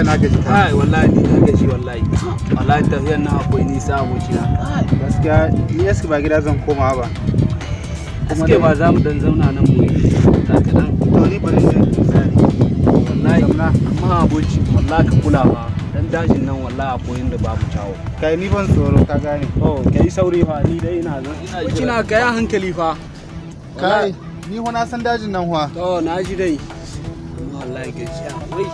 Wallahi na gaji. Kai wallahi ni na gaji wallahi. Wallahi tafiyar nan akwai nisa abokina. Gaskiya ni eski ba gida zan koma ba. Aske ba za mu dan zauna nan mu yi kaɗan. To ni bari in misali. Wallahi amma aboki wallahi ka kula ba. Dan dajin nan wallahi akwai inda babu tawo. Kai ni ban tsoro ka gane. Oh kai sauri fa ni dai ina zan ina jira. Kina kai hankali fa. Kai ni ho na san dajin nan fa. To na ji dai. Wallahi gajiya wai.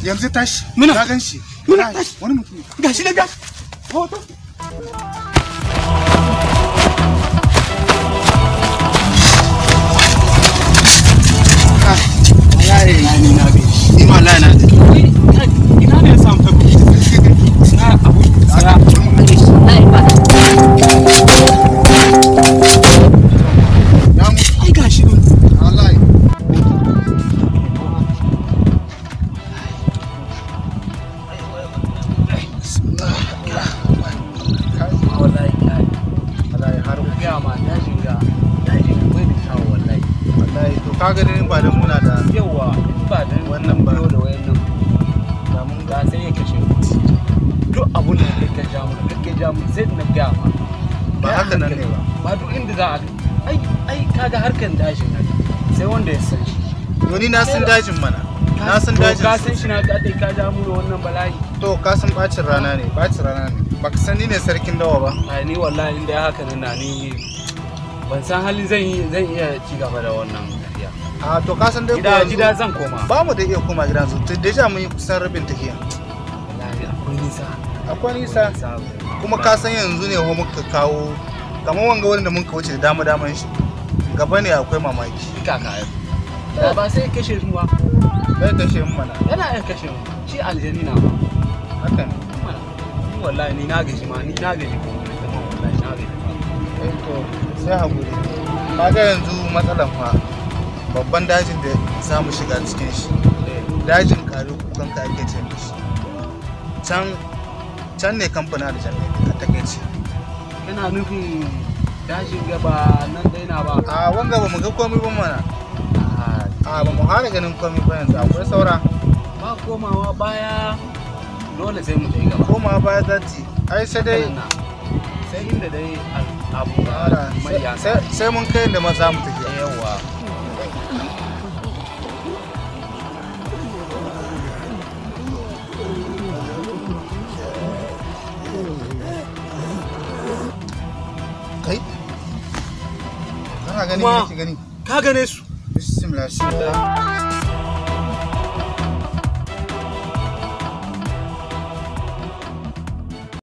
Yanzu tashi muna na gan shi muna tashi wani mutum gashi na gashi hoto wallahi ni na gaji ni ma wallahi na gaji ina ne ya samu tabo na abu tsaya ai gashi ne wallahi. Kaga dai ba da muna da yawa ba da wannan ba da wayannan da mun ga sai ya kashe mu duk abun da kake ja mu kake ja mu sai na ga ma ba haka nan ne ba ba duk inda za a ai ai kaga harkan dajin nan sai wanda ya san shi. To ni na san dajin mana, na san dajin. Ka san shi na ka dai ka ja mu da wannan bala'i. To ka san bacin rana ne, bacin rana ne, baka san ni ne sarkin dawa ba. Ai ni wallahi inda ya haka nan na ni ban san hali zan iya ci gaba da wannan tafiya. A to ka san dai gida gida zan koma. Ba mu da iya koma gida yanzu, to deja mun yi kusan rabin tafiya. Wallahi akwai nisa. Akwai nisa. Kuma ka san yanzu ne ho muka kawo kamar wanga wurin da mun wuce da dama daman shi. Gaba ne akwai mamaki. Kaka ai. Da ba sai kashe mu ba. Bai kashe mu mana. Yana iya kashe mu. Shi aljani na ba. Haka ne. Mana. Ni wallahi ni na gaji ma, ni na gaji kuma wallahi na gaji. Eh to sai hakuri. Kaga yanzu matsalan fa babban dajin da za mu shiga cikin shi. Dajin kare kukan ka ake ce mishi. Can ne kamfanin aljanna a takaice. Kana nufin dajin gaba nan dai na ba? A wanga ba mu ga komai ba mana. A ba mu fara ganin komai ba yanzu akwai saura. Ba komawa baya dole sai mu je gaba. Komawa baya zati. Ai sai dai sai inda dai abu mai ya sai mun kai inda ma za mu tafi. Yawa. Kai? Kana gani me nake gani? Ka gane su? Bismillah.